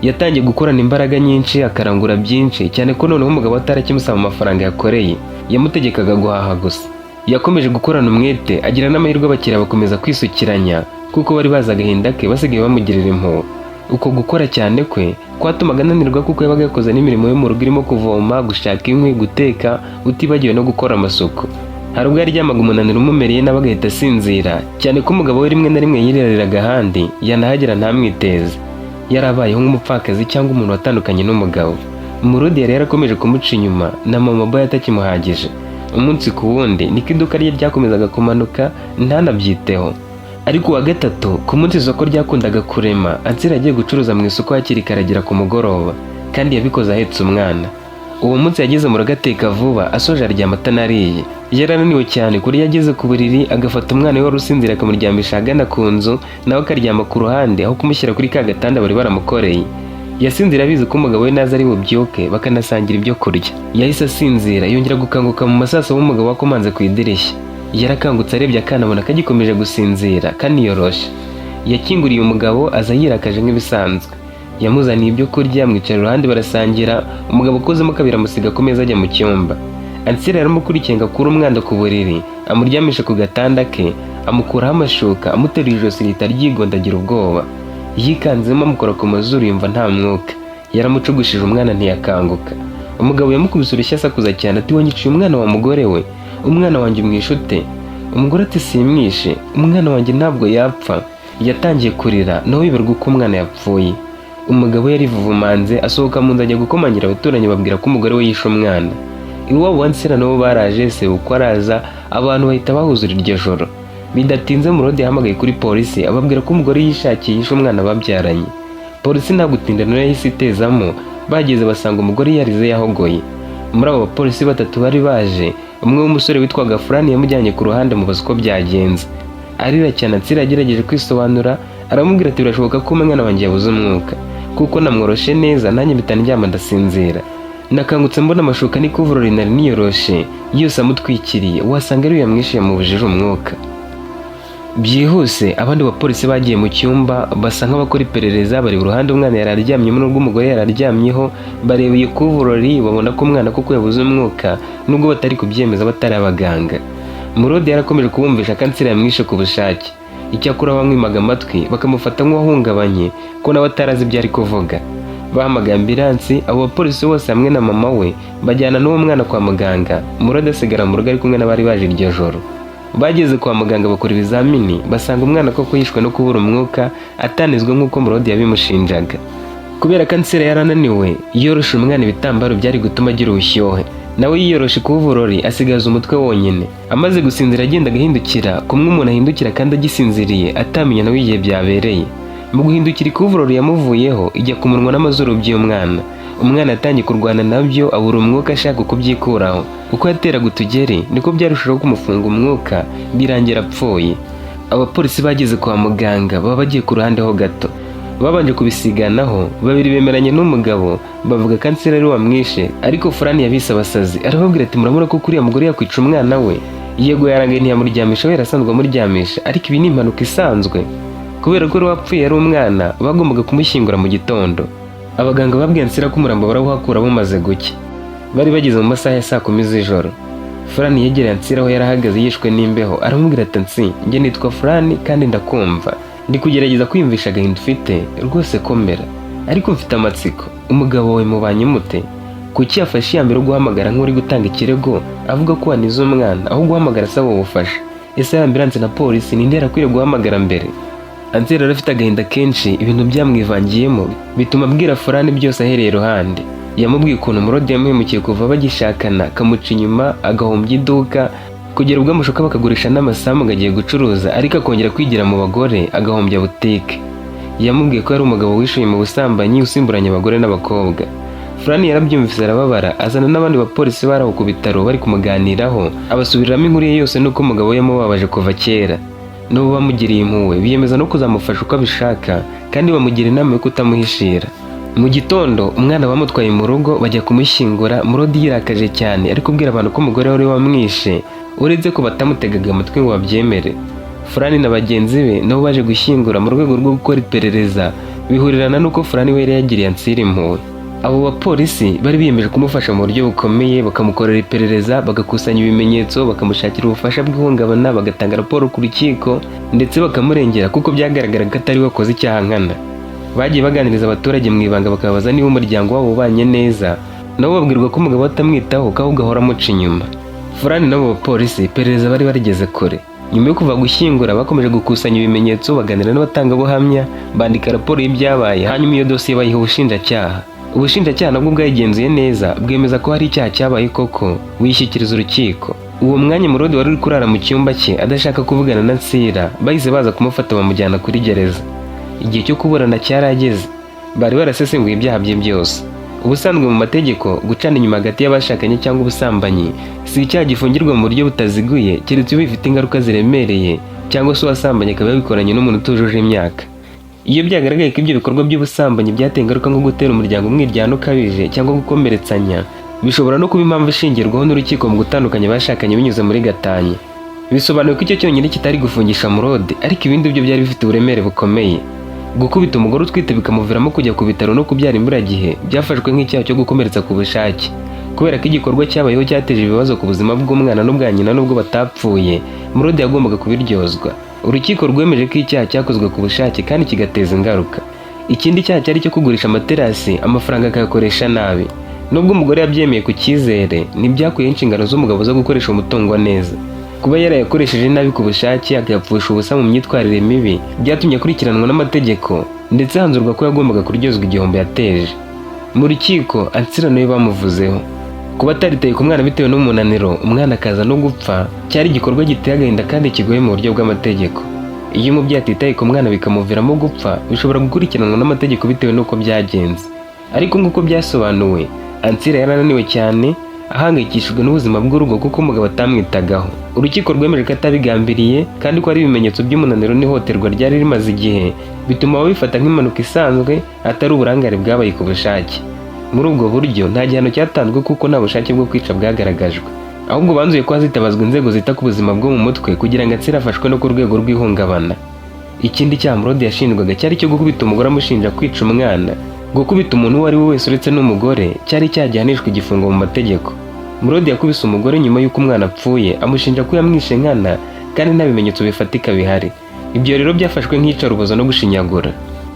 A: Yatangiye gukorana imbaraga nyinshi, akarangura byinshi, cyane ko noneho umugabo atarakimusaba amafaranga yakoreye, yamutegekaga guhaha gusa. Yakomeje gukorana umwete, agira n'amahirwe abakiriya bakomeza kwisukiranya, kuko bari bazi agahinda ke, basigaye bamugirira impuhwe. Uko gukora cyane kwe kwatumaga ananirwa, kuko yabaga yakoze n'imirimo yo mu rugo irimo kuvoma, gushaka inkwi, guteka, utibagiwe no gukora amasuku. Hari ubwo yaryamaga umunaniro umumereye nawe agahita asinzira, cyane ko umugabo we rimwe na rimwe yirariraga ahandi, yanahagera ntamwiteze. Yarabayeho nk'umupfakazi cyangwa umuntu watandukanye n'umugabo. Murodi yari yarakomeje kumuca inyuma na mama boy atakimuhagije. Umunsi ku wundi niko iduka rye ryakomezaga kumanuka, ntanabyiteho. Ariko uwa gatatu, ku munsi isoko ryakundaga kurema, Ansira yagiye gucuruza mu isoko hakiri kare, agera ku mugoroba, kandi yabikoze ahetse umwana. Uwo munsi yageze mu rugo ateka vuba, asoje aryama atanariye. Yarananiwe cyane kuri yageze ku buriri agafata umwana we wari usinzira, akamuryamisha ahagana ku nzu, nawe akaryama ku ruhande aho kumushyira kuri ka gatanda bari baramukoreye. Yasinzira abizi ko umugabo we naza ari bubyuke bakanasangira ibyo kurya. Yahise asinzira, yongera gukanguka mu ma saa saba umugabo wakomanze ku idirishya. Yarakangutse, arebye akana abona kagikomeje gusinzira kaniyoroshe. Yakinguriye umugabo, aza yirakaje nk'ibisanzwe. Yamuzaniye ibyo kurya, amwicara iruhande barasangira. Umugabo akozemo kabiri amusiga ku meza, ajya mu cyumba. Ansira yaramukurikiye ngo akure umwana ku buriri amuryamishe ku gatanda ke, amukuraho amashuka, amuteruye ijosi rihita ryigondagira ubwoba. Yikanzemo, amukora ku mazuru yumva nta mwuka. Yaramucugushije, umwana ntiyakanguka. Umugabo yamukubise urushyi asakuza cyane ati: "Wanyiciye umwana wa mugore we, umwana wanjye umwishe ute?" Umugore ati: "Simwishe, umwana wanjye ntabwo yapfa." Yatangiye kurira, nawe bibarwa uko umwana yapfuye. Umugabo yarivuvumanze, asohoka mu nzu, ajya gukomangira abaturanyi, babwira ko umugore we yishe umwana. Iwabo wa Nsina nabo baraje, sebukwe araza, abantu bahita bahuzura iryo joro. Bidatinze Murodi yahamagaye kuri polisi, ababwira ko umugore yishakiye yishe umwana babyaranye. Polisi nta gutinda nayo yahise itezamo. Bageze basanga umugore yarize yahogoye. Muri abo bapolisi batatu bari baje, umwe w'umusore witwaga Furani yamujyanye ku ruhande, amubaza uko byagenze. Arira cyane. Ansira yagerageje kwisobanura, aramubwira ati: "Birashoboka ko umwana wanjye yabuze umwuka kuko namworoshe neza, nanjye mpita ndyama ndasinzira. Nakangutse mbona amashuka n'ikuvurori nari niyoroshe yose amutwikiriye, wasanga ariwe yamwishe, yamubujije umwuka." Byihuse abandi bapolisi bagiye mu cyumba, basa nk'abakora iperereza, bareba uruhande umwana yari aryamyemo n'urwo umugore yari aryamyeho, bareba iyo kuvurori, babona ko umwana koko yabuze umwuka, nubwo batari kubyemeza batari abaganga. Murodi yarakomeje kubumvisha ko Ansira yamwishe ku bushake. Icyakora bamwimaga amatwi, bakamufata nk'uwahungabanye, ko nawe atarazi ibyo ari kuvuga. Bahamagaye ambilansi, abo bapolisi bose hamwe na mama we bajyana n'uwo mwana kwa muganga. Murodi asigara mu rugo ari kumwe n'abari baje iryo joro. Bageze kwa muganga bakora ibizamini, basanga umwana koko yishwe no kubura umwuka, atanizwe nk'uko Murodi yabimushinjaga. Kubera ko Ansira yarananiwe, yoroshe umwana ibitambaro byari gutuma agira ubushyuhe, nawe yiyoroshe ikuvurori, asigaza umutwe wonyine. Amaze gusinzira agenda agahindukira kumwe umuntu ahindukira kandi agisinziriye, atamenya nawe igihe byabereye. Mu guhindukira, ikuvurori yamuvuyeho ijya ku munwa n'amazuru by'umwana. Umwana yatangiye kurwana nabyo, abura umwuka, ashaka kubyikuraho. Uko yateraga utugeri niko byarushaho kumufunga umwuka, birangira apfuye. Abapolisi bageze kwa muganga baba bagiye ku ruhande ho gato, babanje kubisiganaho. Babiri bemeranya n'umugabo, bavuga ko Ansira ari wamwishe, ariko Furani yabise abasazi, arababwira ati: "Murabona ko kuriya mugore yakwica umwana we? Yego yarangaye ntiyamuryamisha, we yarasanzwe amuryamisha, ariko ibi ni impanuka isanzwe." Kubera ko wapfuye yari umwana, bagombaga kumushyingura mu gitondo. Abaganga babwiye Ansira ko umurambo barawuhakura bumaze gucya. Bari bageze mu masaha ya saa 10 z'ijoro. Furani yegereye Ansira aho yari ahagaze yishwe n'imbeho, aramubwira ati: "Nsi, njye nitwa Furani kandi ndakumva, ndi kugerageza kwiyumvisha agahinda ufite. Rwose komera, ariko mfite amatsiko, umugabo wawe mubanye mute? Kuki yafashe iya mbere yo guhamagara nk'uri gutanga ikirego avuga ko wanize umwana, aho guhamagara asaba ubufasha? Ese ambulance na polisi, ninde yarakwiriye guhamagara mbere?" Ansira yari afite agahinda kenshi, ibintu byamwivangiyemo, bituma abwira Furani byose ahereye iruhande. Yamubwiye ukuntu Murodi yamuhemukiye kuva bagishakana, akamuca inyuma, agahombya iduka, kugera ubwo amushuka bakagurisha n'amasambu ngo agiye gucuruza, ariko akongera kwigira mu bagore, agahombya butike. Yamubwiye ko yari umugabo wishuye mu busambanyi, usimburanya abagore n'abakobwa. Furani yarabyumvise arababara, azana n'abandi bapolisi bari aho ku bitaro bari kumuganiraho, abasubiriramo inkuru ye yose n'uko umugabo we yamubabaje kuva kera. N'ubu bamugiriye impuhwe, biyemeza no kuzamufasha uko abishaka, kandi bamugira inama yo kutamuhishira. Mu gitondo umwana bamutwaye mu rugo, bajya kumushyingura. Murodi yirakaje cyane, ari kubwira abantu ko umugore wari wamwishe, uretse ko batamutegaga amatwi ngo babyemere. Furani na bagenzi be nabo baje gushyingura mu rwego rwo gukora iperereza, bihurirana n'uko Furani we yari yagiriye Ansira impuhwe. Abo bapolisi bari biyemeje kumufasha mu buryo bukomeye, bakamukorera iperereza, bagakusanya ibimenyetso, bakamushakira ubufasha bw'ihungabana, bagatanga raporo ku rukiko, ndetse bakamurengera kuko byagaragaraga ko atari we wakoze icyaha nkana. Bagiye baganiriza abaturage mu ibanga, bakababaza niba umuryango wabo ubanye neza, nabo babwirwa ko umugabo atamwitaho, ko ahubwo ahora amuca inyuma. Furani n'abo bapolisi iperereza bari barigeze kure. Nyuma yo kuva gushyingura, bakomeje gukusanya ibimenyetso, baganira n'abatangabuhamya, bandika raporo y'ibyabaye, hanyuma iyo dosiye bayiha ubushinjacyaha. Ubushinjacyaha nabwo bwayigenzuye neza, bwemeza ko hari icyaha cyabaye koko, buyishyikiriza urukiko. Uwo mwanya Murodi wari uri kurara mu cyumba cye adashaka kuvugana na Nsira, bahise baza kumufata bamujyana kuri gereza. Igihe cyo kuburana cyarageze, bari barasesenguye ibyaha bye byose. Ubusanzwe mu mategeko, gucana inyuma hagati y'abashakanye cyangwa ubusambanyi si icyaha gifungirwa mu buryo butaziguye, keretse iyo bifite ingaruka ziremereye cyangwa se uwasambanye akaba yabikoranye n'umuntu utujuje imyaka. Iyo byagaragaye ko ibyo bikorwa by'ubusambanyi byateye ingaruka nko gutera umuryango umwiryane ukabije cyangwa gukomeretsanya, bishobora no kuba impamvu ishingirwaho n'urukiko mu gutandukanya abashakanye binyuze muri gatanya. Bisobanuye ko icyo cyonyine kitari gufungisha Murode, ariko ibindi byo byari bifite uburemere bukomeye. Gukubita umugore utwite bikamuviramo kujya ku bitaro no kubyara imburagihe byafashwe nk'icyaha cyo gukomeretsa ku bushake. Kubera ko igikorwa cyabayeho cyateje ibibazo ku buzima bw'umwana n'ubwa nyina nubwo batapfuye, Murode yagombaga kubiryozwa. Urukiko rwemeje ko icyaha cyakozwe ku bushake kandi kigateza ingaruka. Ikindi cyaha cyari icyo kugurisha amaterasi, amafaranga akayakoresha nabi. Nubwo umugore yabyemeye ku cyizere, ntibyakuyeho inshingano z'umugabo zo gukoresha umutungo neza. Kuba yarayakoresheje nabi ku bushake, akayapfusha ubusa mu myitwarire mibi, byatumye akurikiranwa n'amategeko, ndetse hanzurwa ko yagombaga kuryozwa igihombo yateje. Mu rukiko Ansira nawe bamuvuzeho. Kuba ataritaye ku mwana bitewe n'umunaniro, umwana akaza no gupfa, cyari igikorwa giteye agahinda kandi kigoye mu buryo bw'amategeko. Iyo umubyeyi atitaye ku mwana bikamuviramo gupfa, bishobora gukurikiranwa n'amategeko bitewe n'uko byagenze. Ariko nk'uko byasobanuwe, Ansira yarananiwe cyane, ahangayikishijwe n'ubuzima bw'urugo kuko umugabo atamwitagaho. Urukiko rwemeje ko atabigambiriye kandi ko ari ibimenyetso by'umunaniro n'ihohoterwa ryari rimaze igihe, bituma babifata nk'impanuka isanzwe, atari uburangare bwabaye ku bushake. Muri ubwo buryo nta gihano cyatanzwe kuko nta bushake bwo kwica bwagaragajwe. Ahubwo banzuye ko hazitabazwa inzego zita ku buzima bwo mu mutwe kugira ngo Ansira afashwe no ku rwego rw'ihungabana. Ikindi cyaha Murodi yashinjwaga cyari icyo gukubita umugore amushinja kwica umwana. Gukubita umuntu uwo ari we wese uretse n'umugore cyari icyaha gihanishwa igifungo mu mategeko. Murodi yakubise umugore nyuma y'uko umwana apfuye, amushinja ko yamwishe nkana kandi nta bimenyetso bifatika bihari. Ibyo rero byafashwe nk'iyicarubozo no gushinyagura.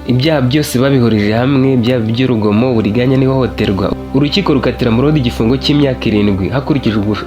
A: Ibyaha byose babihurije hamwe, byaba iby'urugomo, uburiganya n'ihohoterwa, urukiko rukatira Murodi igifungo cy'imyaka 7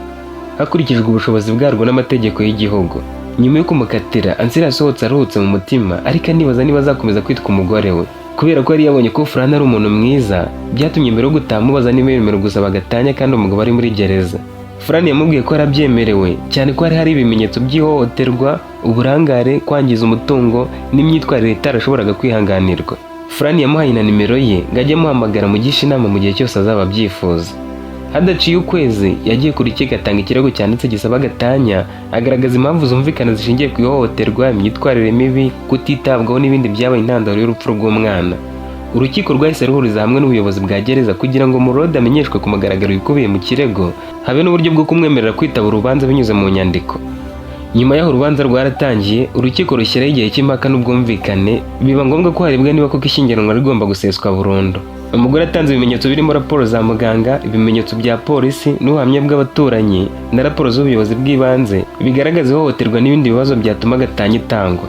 A: hakurikijwe ubushobozi bwarwo n'amategeko y'igihugu. Nyuma yo kumukatira, Ansira yasohotse aruhutse mu mutima, ariko anibaza niba azakomeza kwitwa umugore we. Kubera ko yari yabonye ko Furani ari umuntu mwiza, byatumye mbere yo gutaha amubaza niba yemerewe gusaba gatanya kandi umugabo ari muri gereza. Furani yamubwiye ko yarabyemerewe, cyane ko hari hari ibimenyetso by'ihohoterwa, uburangare, kwangiza umutungo n'imyitwarire itarashoboraga kwihanganirwa. Furani yamuhaye na nimero ye ngo ajye amuhamagara amugishe inama mu gihe cyose azaba abyifuza. Hadaciye ukwezi, yagiye ku rukiko atanga ikirego cyanditse gisaba gatanya, agaragaza impamvu zumvikana zishingiye ku ihohoterwa, imyitwarire mibi, kutitabwaho n'ibindi byabaye intandaro y'urupfu rw'umwana. Urukiko rwahise ruhuriza hamwe n'ubuyobozi bwa gereza kugira ngo Murodi amenyeshwe ku mugaragaro ibikubiye mu kirego, habe n'uburyo bwo kumwemerera kwitaba urubanza binyuze mu nyandiko. Nyuma y'aho urubanza rwaratangiye, urukiko rushyiraho igihe cy'impaka n'ubwumvikane, biba ngombwa ko harebwa niba koko ishyingiranwa rigomba guseswa burundu. Umugore atanze ibimenyetso birimo raporo za muganga, ibimenyetso bya polisi n'ubuhamya bw'abaturanyi na raporo z'ubuyobozi bw'ibanze bigaragaza ihohoterwa n'ibindi bibazo byatuma gatanya itangwa.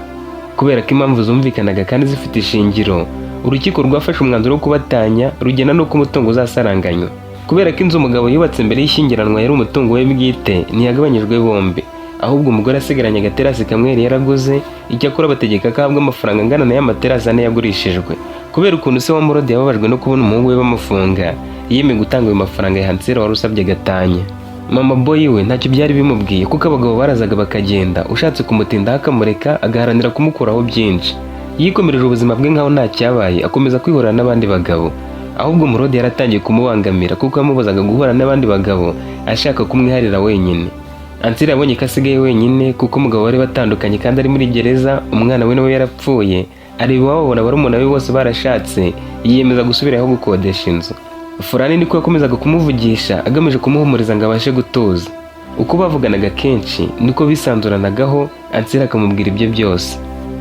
A: Kubera ko impamvu zumvikanaga kandi zifite ishingiro, urukiko rwafashe umwanzuro wo kubatanya, rugena n'uko umutungo uzasaranganywa. Kubera ko inzu umugabo yubatse mbere y'ishyingiranwa yari umutungo we bwite, ntiyagabanyijwe bombi, ahubwo umugore asigaranye agaterasi kamwe yari yaraguze. Icyakora bategeka ko ahabwa amafaranga angana na ya materasi ane yagurishijwe. Kubera ukuntu se wa Murodi yababajwe no kubona umuhungu we bamufunga, yemeye gutanga ayo mafaranga ya Hansera wari usabye gatanya. Mama Boy we ntacyo byari bimubwiye, kuko abagabo barazaga bakagenda, ushatse kumutindaho akamureka agaharanira kumukuraho byinshi. Yikomereje ubuzima bwe nkaho nta cyabaye, akomeza kwihorera n'abandi bagabo. Ahubwo Murodi yaratangiye kumubangamira, kuko yamubuzaga guhura n'abandi bagabo, ashaka kumwiharira wenyine. Ansira yabonye ko asigaye wenyine, kuko umugabo bari batandukanye kandi ari muri gereza, umwana we nawe yarapfuye, areba iwabo abona barumuna be bose barashatse, yiyemeza gusubiraho gukodesha inzu. Furani niko yakomezaga kumuvugisha agamije kumuhumuriza ngo abashe gutuza. Uko bavuganaga kenshi niko bisanzuranagaho, Ansira akamubwira ibye byose.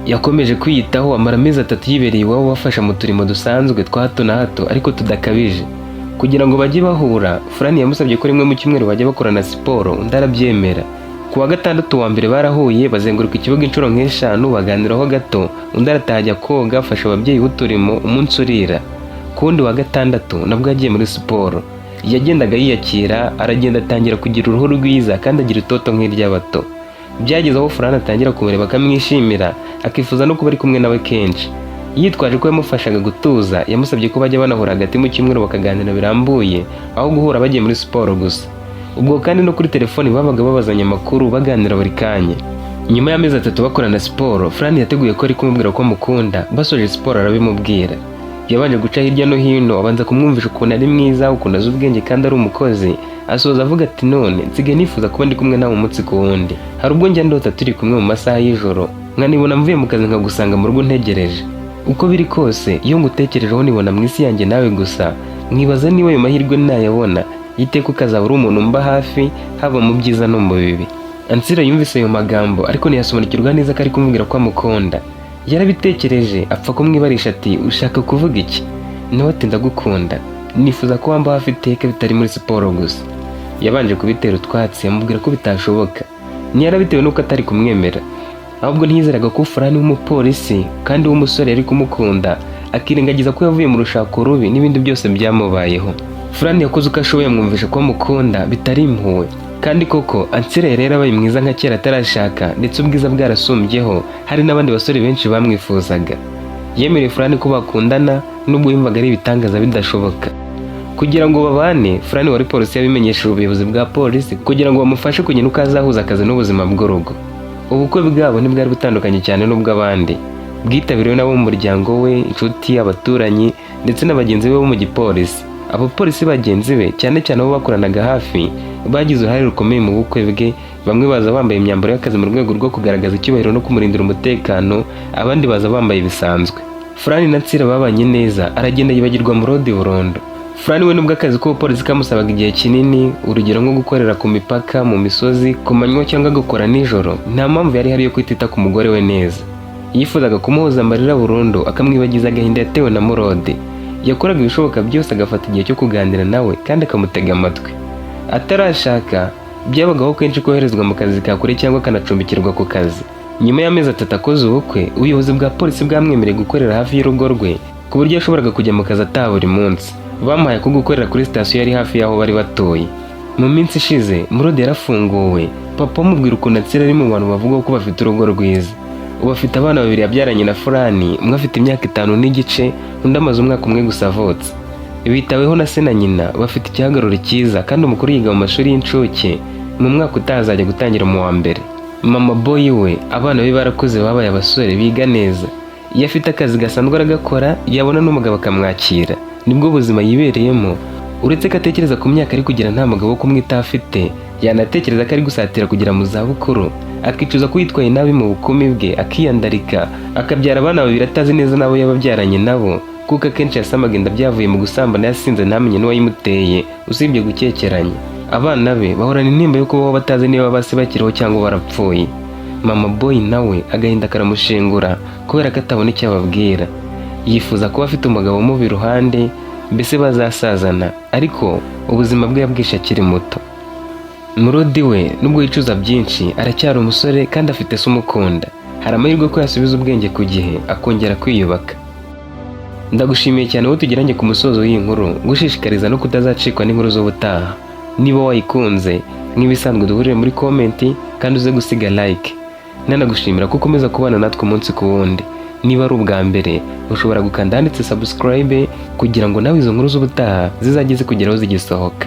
A: Yakomeje kwiyitaho, amara amezi 3 yibereye iwabo, bafasha mu turimo dusanzwe twa hato na hato ariko tudakabije. Kugira ngo bajye bahura, Furani yamusabye ko rimwe mu cyumweru bajya bakorana siporo, undi arabyemera. Ku wa gatandatu wa mbere barahuye, bazenguruka ikibuga inshuro nk'eshanu, baganiraho gato, undi arataha ajya koga, afasha ababyeyi b'uturimo, umunsi urira. Ku wundi wa gatandatu nabwo yagiye muri siporo. Yagendaga yiyakira, aragenda atangira kugira uruhu rwiza kandi agira itoto nk'iry'abato. Byageze aho Furani atangira kumureba akamwishimira, akifuza no kuba ari kumwe nawe kenshi. Yitwaje ko yamufashaga gutuza, yamusabye ko bajya banahura hagati mu cyumweru bakaganira birambuye, aho guhura bagiye muri siporo gusa. Ubwo kandi no kuri telefoni babaga babazanya amakuru, baganira buri kanya. Nyuma y'amezi 3 bakorana siporo, Furani yateguye ko ari kumubwira ko amukunda. Basoje siporo arabimubwira. Yabanje guca hirya no hino, abanza kumwumvisha ukuntu ari mwiza, ukuntu azi ubwenge kandi ari umukozi. Asoza avuga ati: "None nsigaye nifuza kuba ndi kumwe nawe umunsi ku wundi. Hari ubwo njya ndota turi kumwe mu masaha y'ijoro, nkanibona mvuye mu kazi nkagusanga mu rugo ntegereje. Uko biri kose, iyo ngutekerejeho nibona mu isi yanjye nawe gusa, nkibaza niba ayo mahirwe nayabona iteka ukazaba uri umuntu mba hafi, haba mu byiza no mu bibi." Ansira yumvise ayo magambo, ariko ntiyasobanukirwa neza ko ari kumubwira ko amukunda. Yarabitekereje, apfa kumwibarisha ati: "Ushaka kuvuga iki?" Nawe ati: "Ndagukunda, nifuza ko wamba hafi iteka bitari muri siporo gusa." Yabanje kubitera utwatsi, amubwira ko bitashoboka. Ntiyarabitewe n'uko atari kumwemera, ahubwo ntiyizeraga ko Furani w'umupolisi kandi w'umusore yari kumukunda, akirengagiza ko yavuye mu rushako rubi n'ibindi byose byamubayeho. Furani yakoze uko ashoboye, amwumvisha ko amukunda bitari impuhwe. Kandi koko Ansire rero abaye mwiza nka kera atarashaka, ndetse ubwiza bwarasumbyeho, hari n'abandi basore benshi bamwifuzaga. Yemereye Furani ko bakundana, nubwo yumvaga ari ibitangaza bidashoboka. Kugira ngo babane, Furani wari polisi yabimenyesheje ubuyobozi bwa polisi kugira ngo bamufashe kugena uko azahuza akazi n'ubuzima bw'urugo. Ubukwe bwabo ntibwari butandukanye cyane n'ubw'abandi. Bwitabiriwe n'abo mu muryango we, inshuti, abaturanyi ndetse na bagenzi be bo mu gipolisi. Abapolisi bagenzi be, cyane cyane abo bakoranaga hafi, bagize uruhare rukomeye mu bukwe bwe. Bamwe baza bambaye imyambaro y'akazi mu rwego rwo kugaragaza icyubahiro no kumurindira umutekano, abandi baza bambaye bisanzwe. Furani na Nsira babanye neza, aragenda yibagirwa Murodi burundu. Furani we, nubwo akazi k'ubupolisi kamusabaga igihe kinini, urugero nko gukorera ku mipaka, mu misozi ku manywa cyangwa gukora nijoro, nta mpamvu yari ihari yo kutita ku mugore we neza. Yifuzaga kumuhoza amarira burundu, akamwibagiza agahinda yatewe na Murodi. Yakoraga ibishoboka byose agafata igihe cyo kuganira nawe kandi akamutega amatwi. Atarashaka, byabagaho kenshi koherezwa mu kazi ka kure cyangwa akanacumbikirwa ku kazi. Nyuma y'amezi 3 akoze ubukwe, ubuyobozi bwa polisi bwamwemereye gukorera hafi y'urugo rwe, ku buryo yashoboraga kujya mu kazi ataha buri munsi. Bamuhaye ko gukorera kuri sitasiyo yari hafi y'aho bari batuye. Mu minsi ishize Murodi yarafunguwe, papa amubwira ukuntu Atsira ari mu bantu bavuga ko bafite urugo rwiza. Ubu afite abana babiri yabyaranye na Furani, umwe afite imyaka 5 n'igice, undi amaze umwaka umwe gusa avutse. Bitaweho na se na nyina, bafite igihagararo cyiza, kandi umukuru yiga mu mashuri y'incuke, mu mwaka utaha azajya gutangira mu wa mbere. Mama Boy we, abana be barakuze, babaye abasore, biga neza. Iyo afite akazi gasanzwe aragakora, yabona n'umugabo akamwakira. Nibwo buzima yibereyemo, uretse ko atekereza ku myaka ari kugira nta mugabo wo kumwitaho afite, yanatekereza ko ari gusatira kugera mu zabukuru, akicuza ko yitwaye nabi mu bukumi bwe, akiyandarika, akabyara abana babiri atazi neza n'abo yababyaranye nabo, kuko akenshi yasamaga inda byavuye mu gusambana yasinze, ntamenye n'uwayimuteye usibye gukekeranya. Abana be bahorana intimba yo kubaho batazi niba base bakiriho cyangwa barapfuye. Mama Boy nawe agahinda karamushengura kubera ko atabona icyo ababwira. Yifuza kuba afite umugabo umuba iruhande, mbese bazasazana, ariko ubuzima bwe yabwishe akiri muto. Murodi we, nubwo yicuza byinshi, aracyari umusore kandi afite se umukunda. Hari amahirwe ko yasubiza ubwenge ku gihe, akongera kwiyubaka. Ndagushimiye cyane wowe tugeranye ku musozo w'iyi nkuru, gushishikariza no kutazacikwa n'inkuru z'ubutaha. Niba wayikunze, nk'ibisanzwe duhurire muri comment kandi uze gusiga like. Nanagushimira ko ukomeza kubana natwe umunsi ku wundi. Niba ari ubwa mbere, ushobora gukanda handitse subscribe kugira ngo nawe izo nkuru z'ubutaha zizajye zikugeraho zigisohoka.